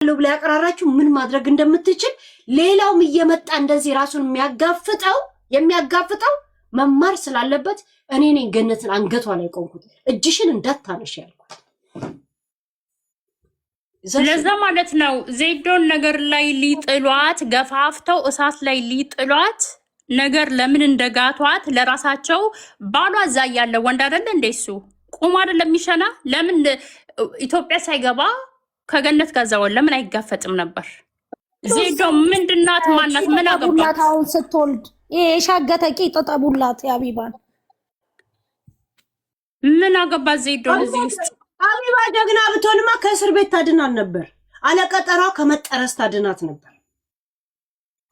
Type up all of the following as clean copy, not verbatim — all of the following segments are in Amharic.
ብላ ያቀራራችሁ ምን ማድረግ እንደምትችል ሌላውም እየመጣ እንደዚህ ራሱን የሚያጋፍጠው መማር ስላለበት እኔ ነኝ ገነትን አንገቷ ላይ ቆምኩት። እጅሽን እንዳታነሽ ያልኳት። ለዛ ማለት ነው ዜዶን ነገር ላይ ሊጥሏት ገፋፍተው እሳት ላይ ሊጥሏት ነገር ለምን እንደጋቷት ለራሳቸው ባሏ እዛ እያለ ወንድ አይደለ እንደ እሱ ቁሞ አይደለም የሚሸና? ለምን ኢትዮጵያ ሳይገባ ከገነት ጋር እዛ ለምን አይጋፈጥም ነበር? ዜዶ ምንድናት? ማናት? ምን አገባት? አሁን ስትወልድ ይሄ የሻገተ ቂጥ ጠቡላት የአቢባን። ምን አገባት ዜዶ እዚህ ውስጥ? ሀቢባ ጀግና ብትሆንማ ከእስር ቤት ታድናት ነበር። አለቀጠሯ ከመጠረስ ታድናት ነበር።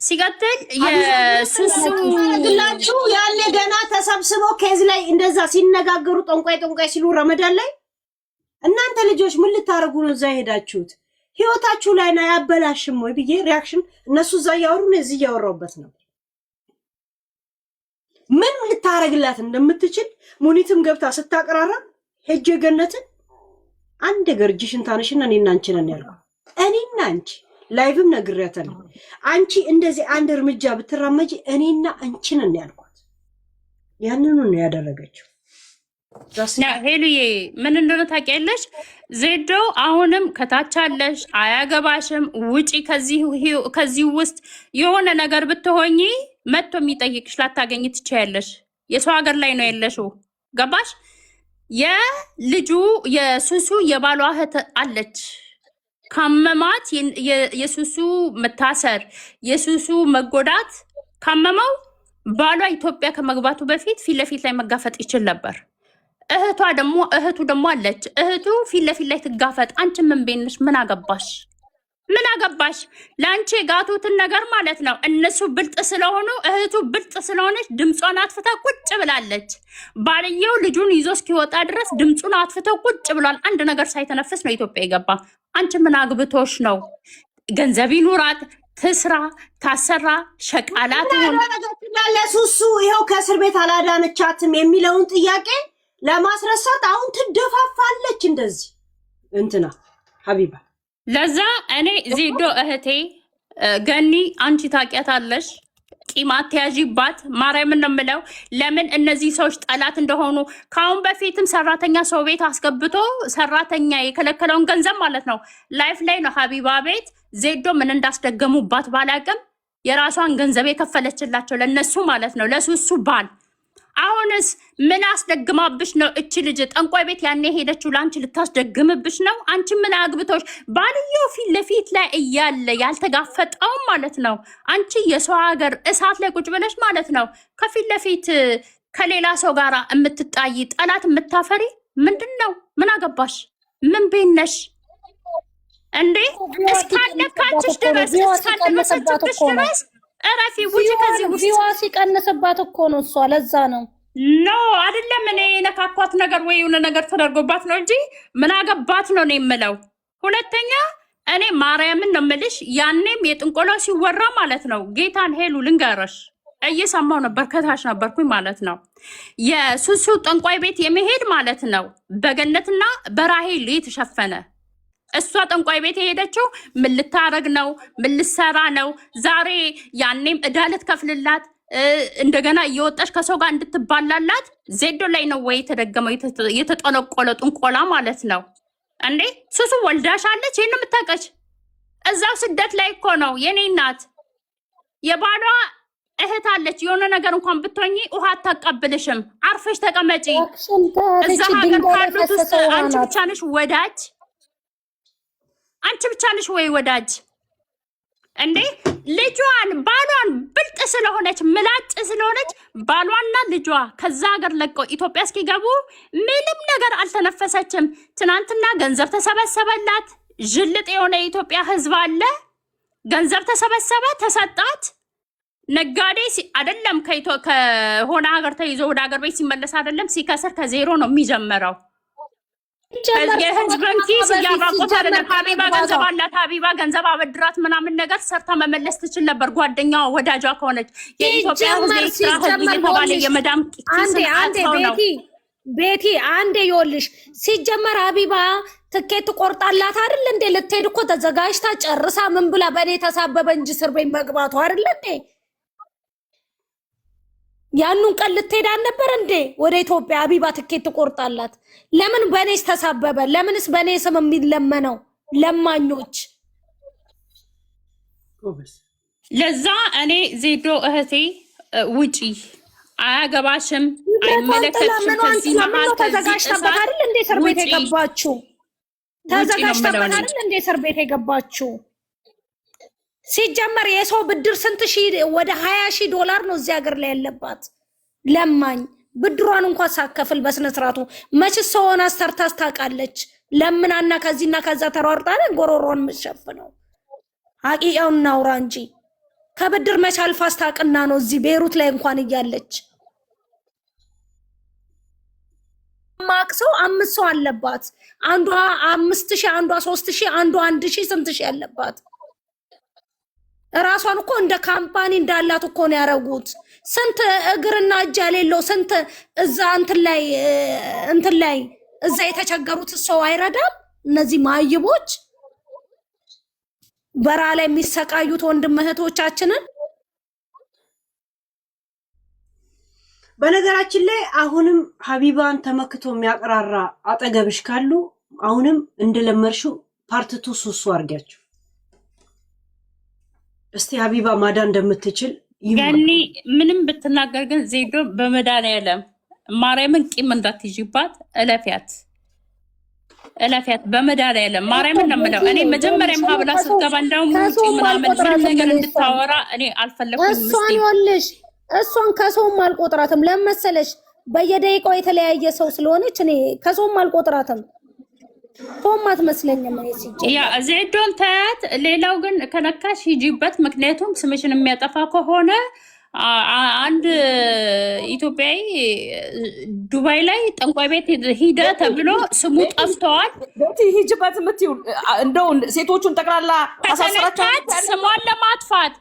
ሲቀጥል የሱሱ ግላችሁ ያኔ ገና ተሰብስበው case ላይ እንደዛ ሲነጋገሩ ጠንቋይ ጠንቋይ ሲሉ ረመዳን ላይ እናንተ ልጆች ምን ልታደርጉ ነው እዛ የሄዳችሁት? ህይወታችሁ ላይ ና ያበላሽም ወይ ብዬ reaction እነሱ እዛ እያወሩ ነው፣ እዚህ እያወራሁበት ነበር። ምን ልታረግላት እንደምትችል ሙኒትም ገብታ ስታቀራራ ሄጄ ገነትን አንድ ነገር እጅሽን ታነሽና እኔና አንቺ ነን ያልኩት። እኔና አንቺ live ም ነግሬያታለሁ። አንቺ እንደዚህ አንድ እርምጃ ብትራመጂ እኔና አንቺ ነን ያልኳት። ያንኑ ነው ያደረገችው። ሄሉዬ ምን እንደሆነ ታውቂያለሽ? ዜዶ አሁንም ከታች አለሽ፣ አያገባሽም፣ ውጪ ከዚህ ውስጥ። የሆነ ነገር ብትሆኚ መጥቶ የሚጠይቅሽ ላታገኝ ትችያለሽ። የሰው ሀገር ላይ ነው ያለሽው። ገባሽ? የልጁ የሱሱ የባሏ እህት አለች። ካመማት የሱሱ መታሰር የሱሱ መጎዳት ካመመው ባሏ ኢትዮጵያ ከመግባቱ በፊት ፊት ለፊት ላይ መጋፈጥ ይችል ነበር። እህቷ ደግሞ እህቱ ደግሞ አለች። እህቱ ፊት ለፊት ላይ ትጋፈጥ። አንቺ ምን ቤት ነሽ? ምን አገባሽ? ምን አገባሽ? ለአንቺ የጋቱትን ነገር ማለት ነው። እነሱ ብልጥ ስለሆኑ እህቱ ብልጥ ስለሆነች ድምጿን አጥፍታ ቁጭ ብላለች። ባልየው ልጁን ይዞ እስኪወጣ ድረስ ድምፁን አጥፍተው ቁጭ ብሏል። አንድ ነገር ሳይተነፍስ ነው ኢትዮጵያ የገባ። አንቺ ምን አግብቶሽ ነው? ገንዘብ ይኑራት፣ ትስራ፣ ታሰራ፣ ሸቃላ ትሁን። ለሱሱ ይኸው ከእስር ቤት አላዳነቻትም የሚለውን ጥያቄ ለማስረሳት አሁን ትደፋፋለች እንደዚህ እንትና ሀቢባ። ለዛ እኔ ዜዶ እህቴ ገኒ አንቺ ታውቂያታለሽ፣ ቂም አትያዢባት። ማርያምን ነው የምለው። ለምን እነዚህ ሰዎች ጠላት እንደሆኑ ከአሁን በፊትም ሰራተኛ ሰው ቤት አስገብቶ ሰራተኛ የከለከለውን ገንዘብ ማለት ነው ላይፍ ላይ ነው ሀቢባ ቤት ዜዶ ምን እንዳስደገሙባት ባላቅም የራሷን ገንዘብ የከፈለችላቸው ለነሱ ማለት ነው ለሱሱ ባል። አሁንስ ምን አስደግማብሽ ነው? እቺ ልጅ ጠንቋይ ቤት ያኔ ሄደችው ለአንቺ ልታስደግምብሽ ነው? አንቺ ምን አግብቶሽ? ባልየው ፊት ለፊት ላይ እያለ ያልተጋፈጠውም ማለት ነው። አንቺ የሰው ሀገር እሳት ላይ ቁጭ ብለሽ ማለት ነው ከፊት ለፊት ከሌላ ሰው ጋር የምትጣይ ጠላት የምታፈሪ ምንድን ነው? ምን አገባሽ? ምን ቤት ነሽ እንዴ? እስካለካችሽ ድረስ እስካልደረሰችብሽ ድረስ እረፊ፣ ውጪ ከዚህ ውስጥ። view ዋ ሲቀንስባት እኮ ነው እሷ። ለዛ ነው። No አይደለም። እኔ የነካኳት ነገር ወይ የሆነ ነገር ተደርጎባት ነው እንጂ ምን አገባት ነው ነው የምለው። ሁለተኛ እኔ ማርያምን ነው የምልሽ፣ ያኔም የጥንቆላ ሲወራ ማለት ነው ጌታን ሄሉ ልንገረሽ እየሰማው ነበር፣ ከታች ነበርኩኝ ማለት ነው። የሱሱ ጠንቋይ ቤት የመሄድ ማለት ነው በገነትና በራሄል የተሸፈነ። እሷ ጠንቋይ ቤት የሄደችው ምን ልታረግ ነው? ምን ልሰራ ነው? ዛሬ ያኔም እዳ ልትከፍልላት እንደገና እየወጣች ከሰው ጋር እንድትባላላት ዜዶ ላይ ነው ወይ የተደገመው የተጠነቆለ ጥንቆላ ማለት ነው እንዴ? ሱሱ ወልዳሻለች። ይህን የምታውቀች እዛው ስደት ላይ እኮ ነው የኔ እናት። የባሏ እህት አለች። የሆነ ነገር እንኳን ብትሆኚ ውሃ አታቀብልሽም። አርፈሽ ተቀመጪ። እዛ ሀገር ካሉት ውስጥ አንቺ ብቻ ነሽ ወዳጅ፣ አንቺ ብቻ ነሽ ወይ ወዳጅ እንዴ? ልጇን ባሏን ብልጥ ስለሆነች ምላጭ ስለሆነች ባሏና ልጇ ከዛ ሀገር ለቀው ኢትዮጵያ እስኪገቡ ምንም ነገር አልተነፈሰችም። ትናንትና ገንዘብ ተሰበሰበላት። ዥልጥ የሆነ የኢትዮጵያ ሕዝብ አለ። ገንዘብ ተሰበሰበ፣ ተሰጣት። ነጋዴ አይደለም ከሆነ ሀገር ተይዞ ወደ ሀገር ቤት ሲመለስ አይደለም ሲከስር ከዜሮ ነው የሚጀምረው። የህዝብን ኪስ እያራቆት አይደለም። ሀቢባ ገንዘብ አላት። ሀቢባ ገንዘብ አበድራት ምናምን ነገር ሰርታ መመለስ ትችል ነበር፣ ጓደኛዋ ወዳጇ ከሆነች። የኢትዮጵያ ህዝብ የኤርትራ ህዝብ እየተባለ የመዳም ኪስን አጥፈው ነው። ቤቲ አንዴ ይኸውልሽ፣ ሲጀመር ሀቢባ ትኬት ቆርጣላት አይደል እንዴ? ልትሄድ እኮ ተዘጋጅታ ጨርሳ ምን ብላ በእኔ ተሳበበ እንጂ እስር ቤት መግባቱ አይደል እንዴ? ያኑን ቀን ልትሄድ አልነበር እንዴ ወደ ኢትዮጵያ? ሀቢባ ትኬት ቆርጣላት። ለምን በእኔስ ተሳበበ? ለምንስ በእኔ ስም የሚለመነው ለማኞች? ጎበዝ። ለዛ እኔ ዜዶ እህቴ ውጪ፣ አያገባሽም፣ ንብረቷን ጥላ አይመለከትሽም። ምኗን ከዚህ ጥላ ምን መሀል ነው ከዚህ ተዘጋጅታበት እሳት አይደል እንዴ እስር ቤት ውጪ፣ የገባችው? ውጪ ነው የምለው ተዘጋጅታበት እኔ። አይደል እንዴ እስር ቤት የገባችው? ሲጀመር የሰው ብድር ስንት ሺህ ወደ 20,000 ዶላር ነው እዚህ ሀገር ላይ ያለባት ለማኝ። ብድሯን እንኳን ሳከፍል በስነ ስርዓቱ መች ሰው ሆና ሰርታ ታውቃለች? ለምናና ከዚህና ከዛ ተሯርጣ ነው ጎሮሮን የምትሸፍነው። ሀቂቃውን እናውራ እንጂ ከብድር መች አልፋ አስታውቅና ነው እዚህ ቤይሩት ላይ እንኳን እያለች ማቅሰው አምስት ሰው አለባት። አንዷ 5,000፣ አንዷ 3,000፣ አንዷ 1,000፣ ስንት ሺህ አለባት። እራሷን እኮ እንደ company እንዳላት እኮ ነው ያደረጉት። ስንት እግርና እጅ የሌለው ስንት እዛ እንትን ላይ እዛ የተቸገሩት ሰው አይረዳም። እነዚህ ማይቦች በረሃ ላይ የሚሰቃዩት ወንድም እህቶቻችንን። በነገራችን ላይ አሁንም ሀቢባን ተመክቶ የሚያቅራራ አጠገብሽ ካሉ አሁንም እንደለመድሽው part two ሱሱ አድርጊያቸው እስቲ፣ ሀቢባ ማዳን እንደምትችል ይማሩ። ገኒ ምንም ብትናገር ግን ዜዶ በመድኃኒዓለም ማርያምን ቂም እንዳትይዥባት፣ እለፊያት፣ እለፊያት በመድኃኒዓለም ማርያምን ነው የምለው። እኔ መጀመሪያም ሀብላ ስትገባ እንደውም ውጪ ከሰውም ምናምን ምንም አልቆጥራትም ነገር እኔ እሷን። እንድታወራ እኔ አልፈለኩም። እሷን ምስቴ ይኸውልሽ እሷን ከሰውም አልቆጥራትም። ለምን መሰለሽ? በየደቂቃው የተለያየ ሰው ስለሆነች እኔ ከሰውም አልቆጥራትም። ሰውም አትመስለኝም እኔ ያ ሲጀመር። ዜዶን ተያት። ሌላው ግን ከነካሽ ሂጂበት። ምክንያቱም ስምሽን የሚያጠፋ ከሆነ አንድ ኢትዮጵያዊ ዱባይ ላይ ጠንቋይ ቤት ሂደ ተብሎ ስሙ ጠፍተዋል። ቤቲ፣ ሂጅበት የምትይው እንደው ሴቶቹን ጠቅላላ ታሳስራቸው ከተነካች ስሟን ለማጥፋት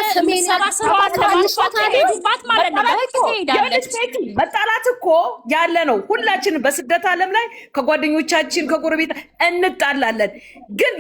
ስሜን የምትሰራ ስራዋን ለማጥፋት ከሄዱባት ማለት ነው በህግ ትሄዳለች። ቤቲ፣ መጣላት እኮ ያለ ነው። ሁላችንም በስደት ዓለም ላይ ከጓደኞቻችን ከጎረቤት እንጣላለን ግን